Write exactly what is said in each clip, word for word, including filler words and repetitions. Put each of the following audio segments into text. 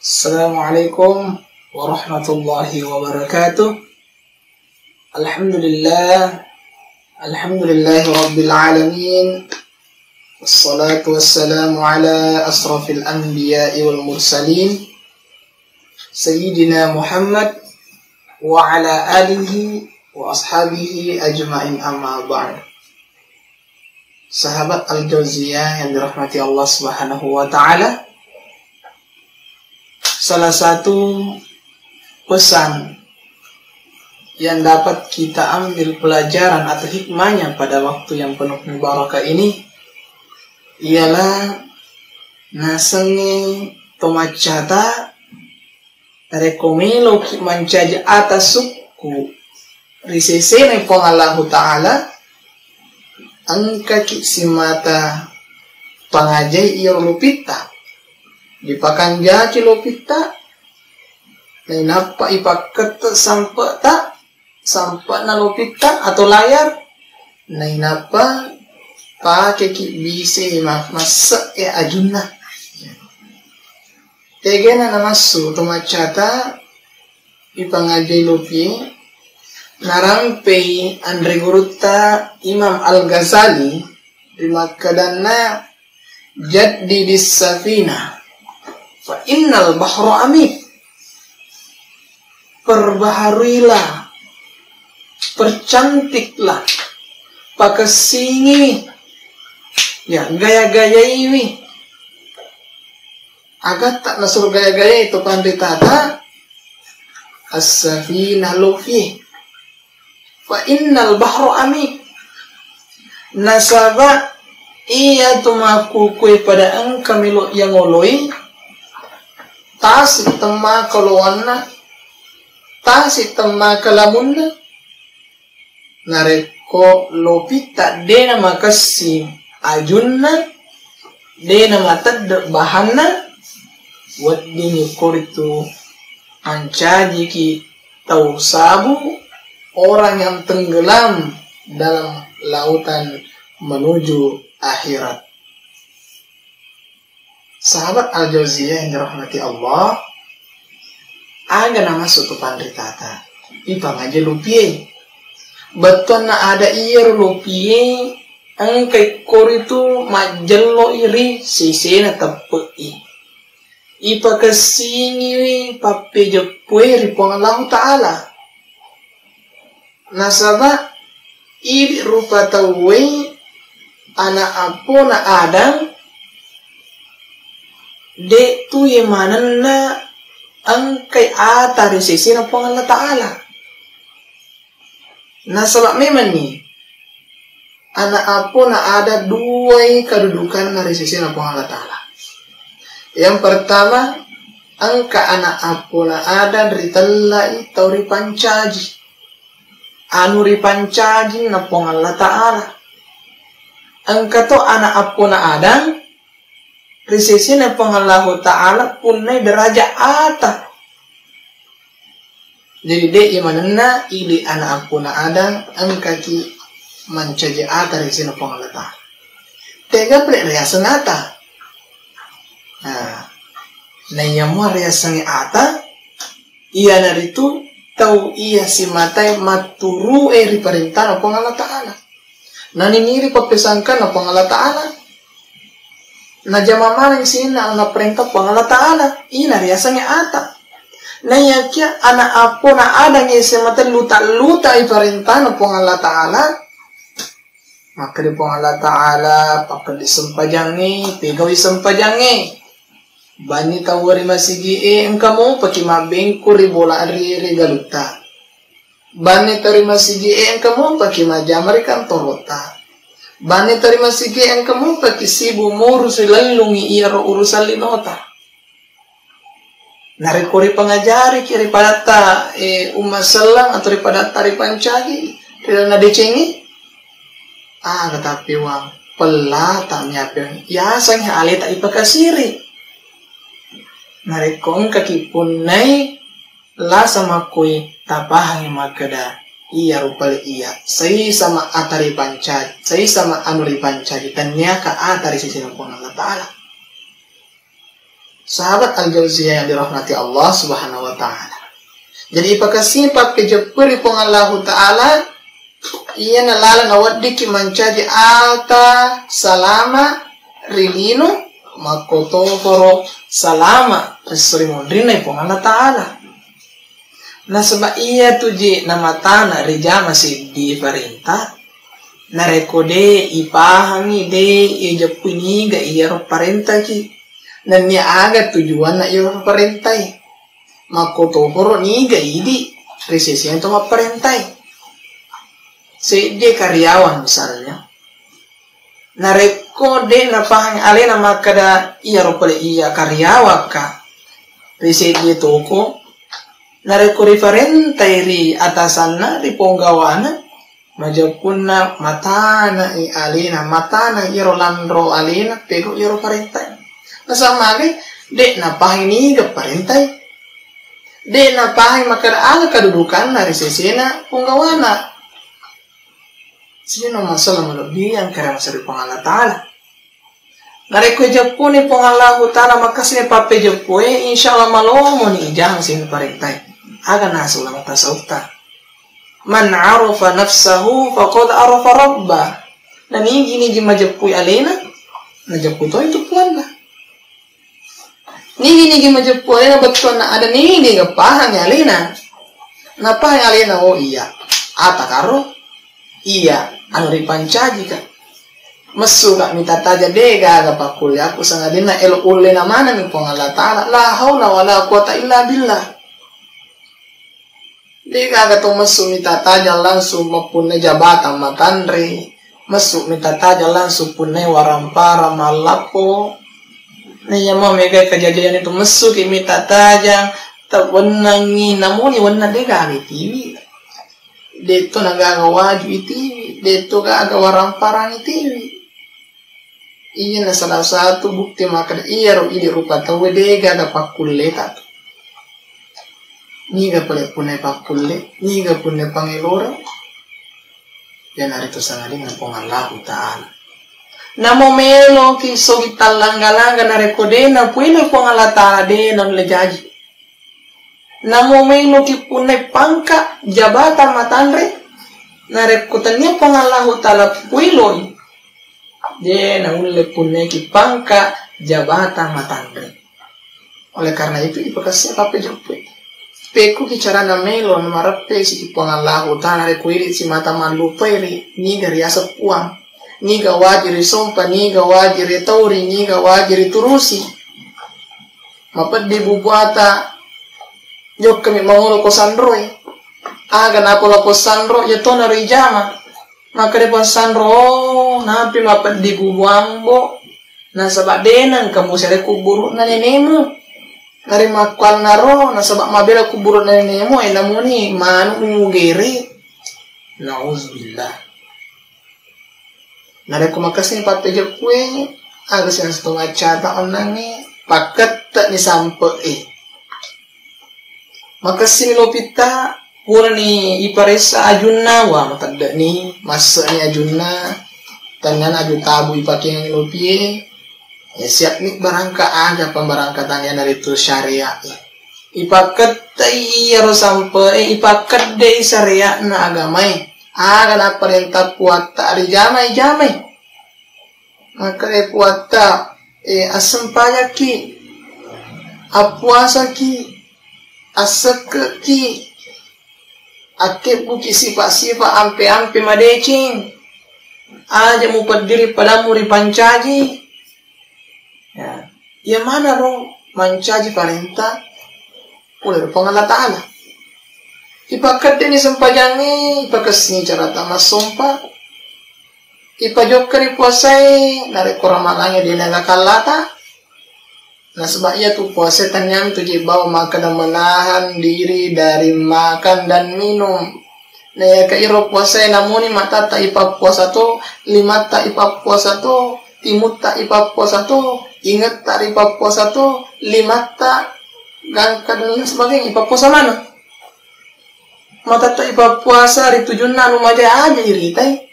Assalamualaikum warahmatullahi wabarakatuh. Alhamdulillah. Alhamdulillahi rabbil alamin. Wassalatu wassalamu ala asrafil anbiya'i wal mursalin, Sayyidina Muhammad wa ala alihi wa ashabihi ajma'in, amma ba'd. Sahabat Al-Jauziyah yang dirahmati Allah Subhanahu wa Ta'ala, salah satu pesan yang dapat kita ambil pelajaran atau hikmahnya pada waktu yang penuh mubarakah ini ialah nasengnge tomaccata, narekko meloki mancaji ata sukku ri sesena Puang Allahu Ta'ala, engkaki simata pangajai iyaro lopitta, dipakanjaki lopitta, nainappa ipakkette sampe'ta, sampe'na lopitta atau layar, nainappa pakeki bise ma-, masse'e ajunna. Tegana namassu tomaccata ipangajai lopie, narampei anre gurutta Imam Al-Ghazali ri makkedanna, "Jaddidis safina, fa innal bahra amik." Perbaharuilah, percantiklah, pakessingiwi, ya, gaya-gayaiwi. Agatta nasuro gaya-gayai to panritata, as-safina lopie. Fa innal bahra amik. Nasaba iyatu makkukue pada engka melo yangoloi, tasi temma kaloanna, tasi temma kalamunna. Narekko lopitta de namakessing ajunna, de namatedde bahanna, weddingngi koritu mancajiki tau sabu, orang yang tenggelam dalam lautan menuju akhirat. Sahabat Al-Jauziyah yang dirahmati Allah, aga namassu tu panritata? Ipangaja lopie. Bettuanna ada iyaro lopie, engkai koritu majjelloi ri sesena teppe'i. Ipakessingiwi pappejeppue ri Puang Allahu Ta'ala. Nasaba idi rupa tauwe ana appona Adam, de tu ye manenna engkai ata ri sesena Puang Allah Ta'ala. Nasaba memanni ana appona ada duai kadudukanna ri sesena Puang Allah Ta'ala. Yang pertama, engka ana appona ada ritellai tau ripancaji, anu ripancaji na Puang Allah Ta'ala. Engka to ana appona Adam ri sesena Puang Allahu Ta'ala punnai deraja ata. Jadi, de i manenna idi ana appona Adam engkaki mancaji ata ri sesena Puang Allah Ta'ala. Tega pale riaseng ata. Nah, naiya mua riasengnge ata, iyanaritu tau iya simatae matturu'e ri parentana Puang Allah Ta'ala. Naniniri pappesangkanna Puang Allah Ta'ala. Najama maneng sininna napparenta Puang Allah Ta'ala. Ina riasengnge ata. Naiyakia ana appona Adam ese matellu tallutai parentana Puang Allah Ta'ala. Makkeda Puang Allah Ta'ala, pakkeddi sempajangnge, pegawi sempajangnge. Banni tau ri masigi'e, engka mopaki mabbengku ri bola ri, ri galutta. Banni tau ri masigi'e, engka mopaki majjama ri kantorota. Banni tau ri masigi'e, engka mopaki sibuk murusi lellungi iyaro urusan linota. Narekko ripangajariki ri padatta, eh, umma selleng atau ri padatta ripancaji ri lalenna decengnge, aga tappewang pellata miapeng yaseng aleta ipakasiri. Narekko engkaki punnai lasa makkoi tapahangi makkeda iya rupale iya, saisama ata ripancaji, saisama anu ripancaji, tenniaka ata ri sesena Puang Allah Ta'ala. Sahabat Al-Jauziyah yang dirahmati Allah Subhanahu wa Ta'ala. Jadi, ipakessing pappejeppui ri Puang Allahu Ta'ala, iyana lalang naweddikki mancaji ata salama ri lino, makkotohoro salama ri esso ri munrinna Puang Allah Ta'ala. Nasaba iyatu je namatana rijama seddi parenta, narekko de ipahangi, de ijeppui niga iyaro parentaki, nennia aga tujuanna iyaro parentai. Makkotohoro niga idi ri sesena to mapparentai. Seddi karyawan misalnya. Narekko de napahang alena makkeda iyaro pole iya karyawakka ri seddi toko, narekko riparentai ri atasanna, ri ponggawana, majeppunna matana i alena, matana iyaro lanro alena, pego iyaro parentai. Nasaba magi de napahang niga parentai. De napahang makkeda aga kadudukanna ri sesena ponggawana. Sino masalah malebbiang karena masari Puang Allah Ta'ala. Narekko ijeppuni Puang Allahu Ta'ala, makessini pappejeppue, insya Allah malomoni ijang sini parentai. Aga nasu ulama tasawufta. Man arafa nafsahu faqad arafa rabbah. Na nigi-nigi majeppui alena, najeppu toi tu puanna. Nigi-nigi majeppu alena bettuanna ada nigi-nigi pahang alena. Napahang alena, oh iya, ata karo, iya, anu ripancajika. Messuka mita taja de gaga pakkulle aku sangadinna elo ulle na maneng Puang Allah Ta'ala. La haula wala quwata illa billah. De gaga to messu mita tajang langsung mappunnai jabatan matanre, messu mita tajang langsung punnai waramparang mallappo. Na iya mau megai kejadian itu, messu ki mita tajang, tawennangi, namuni wenna de gaga itiwi. De to na gaga waju itiwi, de to gaga waramparang itiwi. Iyana salah satu bukti makkeda iyaro idi rupa tauwe de gaga pakkulleta. Niga pole punnai pakkulle, niga punnai pangeloreng. Iyanaritu sangadinna Puang Allahu Ta'ala. Namo meloki sogi tallangga-langga narekko de napueloi Puang Allah Ta'ala de naulle jaji. Namo meloki punnai pangka jabatan matanre, narekko tennia Puang Allahu Ta'ala pueloi, de naulle punnaiki pangka jabatan matanre. Oleh karena itu, ipakessing pappejeppui. Pekkuki carana melo mareppe siki Puang Allahu Ta'ala, narekko idi simata mallupai ri niga riaseng Puang, niga wajib risompa, niga wajib ritauri, niga wajib riturusi. Mapeddi bubuata, jokkami mangolo ko sanroe. Aga napola ko sanro, iya tona rijama. Makkeda Puang Sanro, oh, napi mapeddi bubuambo. Nasaba de nengka musere kuburu'na nenemu. Narimakkuannaro, nasaba mabela kuburu'na nenemu, e namuni manu mugere. Nauzubillah. Narekko makessing pappejeppue, aga siangsito maccata onnangnge, pakkette'ni sampe'e. Makessini lopitta, purani iparessa ajunna, wa matedde'ni, masse'ni ajunna, tenniana aju tabu ipakengengngi lopie, ya siapni barangka aga pemberangkatan iyanaritu syariat. Ipakkettei iyaro sampe'e, ipakkeddei syariatna agamae, aga napparenta Puatta rijamai, jamai. Makkeda Puatta, e, assempajakki, appuasaki, assekkeki, akkebbuki sifa-sifa ampe-ampe madeceng, aja mupeddiri padammu ripancaji. Ya, iya manaro mancaji parenta pole ri Puang Allah Ta'ala. Ipakkeddeni sempajangnge, ipakessingi carata massompa, ipajokkani puasae, narekko ramalangnge de naga kallata. Nasaba iyatu puasae tanniami tu je bawang makkeda menahan diri dari makan dan minum. Naiyaka iro puasae namuni matatta ipappuasa to, limatta ipappuasa to, timutta ipappuasa to, ingetta ripappuasa to, limatta, gangka dan lain sebagainya ipappuasa maneng. Matatta ipappuasa ri tujunna anu maja aja iritai.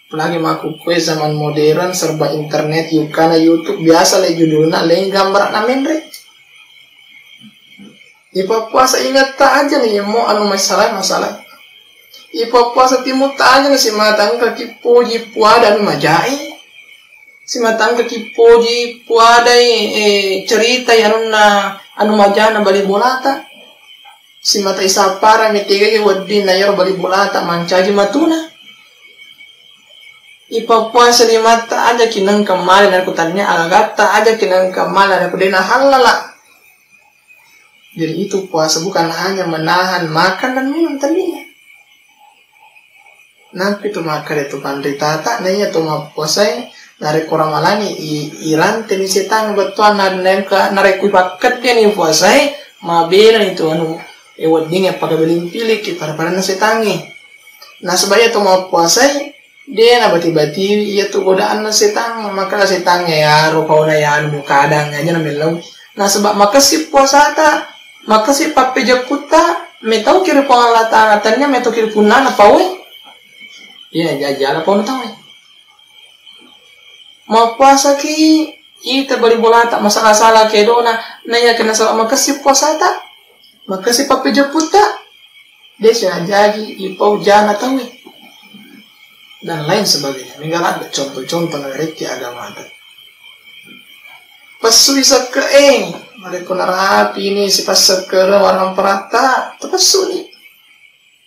Apalagi makkukkue zaman modern, serba internet, yukkana YouTube, biasa le judulna, le gambarna menre. Ipappuasa ingatta aja ni mo anu masalah-masalah. Ipappuasa timutta aja ni simata engka ki poji puada anu majai. Simata engka ki poji puadai, eh, cerita anunna anu majana bali bolata. Simata isapparang mi tega ki weddinna iyaro bali bolata mancaji matuna. Ipappuasa limatta aja ki nengka male narekko tania agagatta aja ki nengka male narekko de nahallala. Jadi itu puasa bukan hanya menahan makan dan minum tania. Nampi tu makkeda tu panritata, na iya tu mappuasai, narekko ramalangi i-, iranteni setangnge bettuanna, narekko, narekko ipakkeddeni puasai, mabelani tu anu, e, weddingnge appakabiling-piliki pada-padanna setangnge. Nasaba iya tu mappuasai, de nabati-batiwi iya tu godaanna setangnge, makkeda setangnge, iyaro paona iyanu mukadang aja namellau. Nasaba makessing puasata, makessing pappejepputta, metauki ri Puang Allah Ta'ala, tania metauki ri punnana paue. Iya, jajala paona tauwe. Mappuasaki ita bali bolata, masala-sala kedona, naiya kena sala makessing puasata, makessing pappejepputta, de siajaji ipau jana tauwe. Dan lain sebagainya. Mega ladde contoh-contoh narekki agamata. Pessui sekke'e, narekko narapini sipassekkereng waramparatta, tapessuni.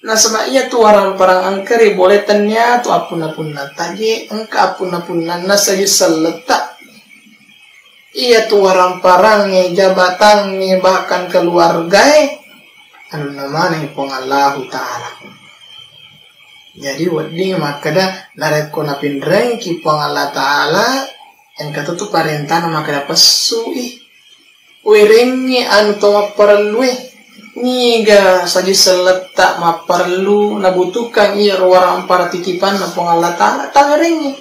Nasaba iya tu warang-parang engka ri bole tania tu appunna-punnatta je, engka appunna-punnanna saji selletta. Iya tu warang-parangnge, jabatangnge, bahkan keluargae, anunna maneng Puang Allahu Ta'ala. Jadi wedding makkeda narekko napinrengki Puang Allah Ta'ala, engka tu tu parentana makkeda pessui. Werengngi anu to mapparellue, niga saji selletta mapparellu nabutuhkan iyaro warampara titipanna Puang Allah Ta'ala, tawerengngi.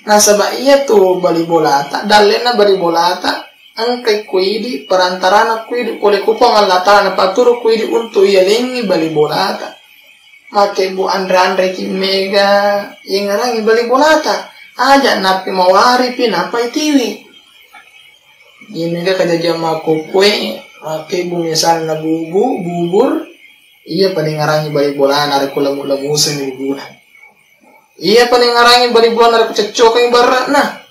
Nasaba iya tu bali bolata, dallenna bali bolata, engkai kuidi, perantarana kuidi, pole ku Puang Allah Ta'ala napaturu kuidi untuk iyalengngi bali bolata. Makkebbu anre-anreki mega, yengarangi bali bolata. Aja nappi mawaripi, nappa itiwi. Iya mega kajajiang makkukue, makkebbu misalna bubu, bubur, iya padengarangi bali bolana rekko lemu-lemuseng bubuna. Iya padengarangi bali bolana rekko ceccokengi barra'na.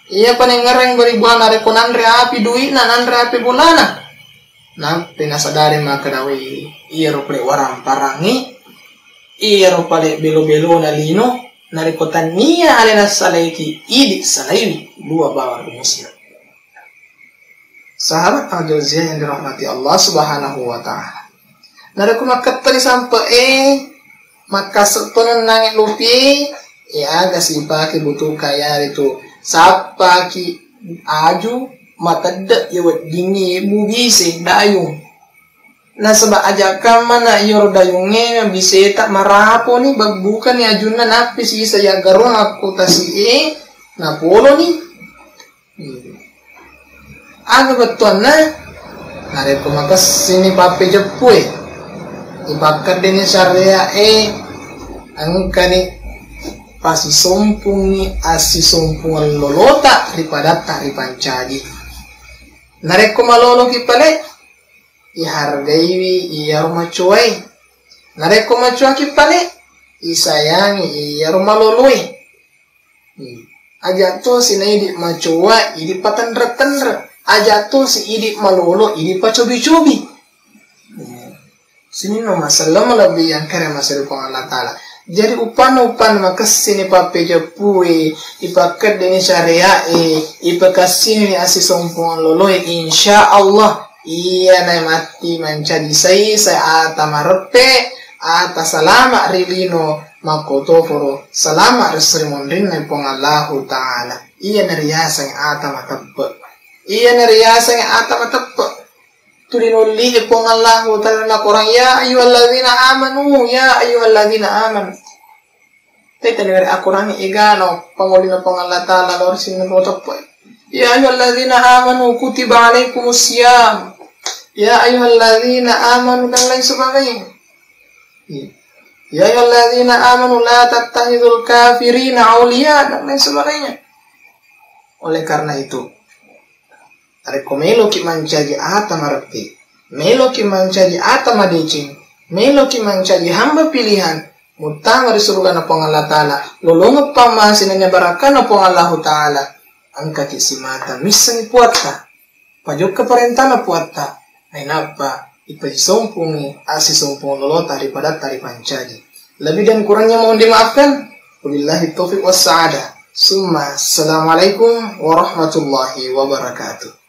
Iya padengarangi bali bolana rekko nanre api dui'na, nanre api bolana. Nappi nasadari makkeda, wei, iyaro pale waramparangngi, iyaro pale belo-belona lino, narekko tania ale nassalaiki, idi salaiwi, dua bawang rumusna. Sahabat Al-Jauziyah yang dirahmati Allah Subhanahu wa Ta'ala. Narekko makkettali sampe'e, makkasse' tona nange lupi, e, aga sipake butuhka yaritu sappaki aju matedde' ye weddingngi mubise dayung. Nasaba aja kammana iyaro dayungnge biseta maraponi, bebbukani ajunna nappi sisa yaggarona ko tasi'e napoloni. Aga bettuanna? Narekko makessini pappejeppue, ipakkeddeni syaria'e, engkani pasisompungi assisompungan lolota ri padatta ripancaji. Narekko maloloki pale, ihargaiwi iyaro macoae. Narekko macoaki pale, isayangi iyaro maloloe. Hmm. Aja tosi na idi macoa, idi patenre-tenre. Aja tosi idi malolo, idi pacobi-cobi. Hmm. Sininna maselleng malebbi yang kere maseri Puang Allah Ta'ala. Jadi upanna-upanna makessini pappejeppue, ipakkeddeni syaria'e, ipakassini assisompungan loloe, insya Allah iyana matti mancaji sai-sai ata mareppe, ata salama ri lino makkotoporo, salama ri srimunrinna Puang Allahu Ta'ala. Iyana riaseng ata mateppe. Iyana riaseng ata mateppe. Tuli nolli Puang Allahu Ta'ala na Quran, ya ayyuhalladzina amanu, ya ayyuhalladzina amanu. Tete nere akurang egana pangolina Puang Allah Ta'ala lor sinna teppe. Ya ayyuhalladzina amanu kutiba alaikumus siyam. Ya ayyuhalladzina amanu dan lain sebagainya. Iya. Ya ayyuhalladzina amanu la tattakhidul kafirina awliya, dan lain sebagainya. Oleh karena itu, narekko meloki mancaji ata mareppe, meloki mancaji ata madeceng, meloki mancaji hamba pilihan, muttama ri surgana Puang Allah Ta'ala, lolongeng pammase nennia barakana Puang Allahu Ta'ala, engkaki simata missengi puatta, pajokka parentana puatta, nainappa ipasisompungi assisompung lolota ri padatta ripancaji. Lebih dan kurangnya mohon dimaafkan. Wabillahi taufiq wassa'adah. Summa assalamualaikum warahmatullahi wabarakatuh.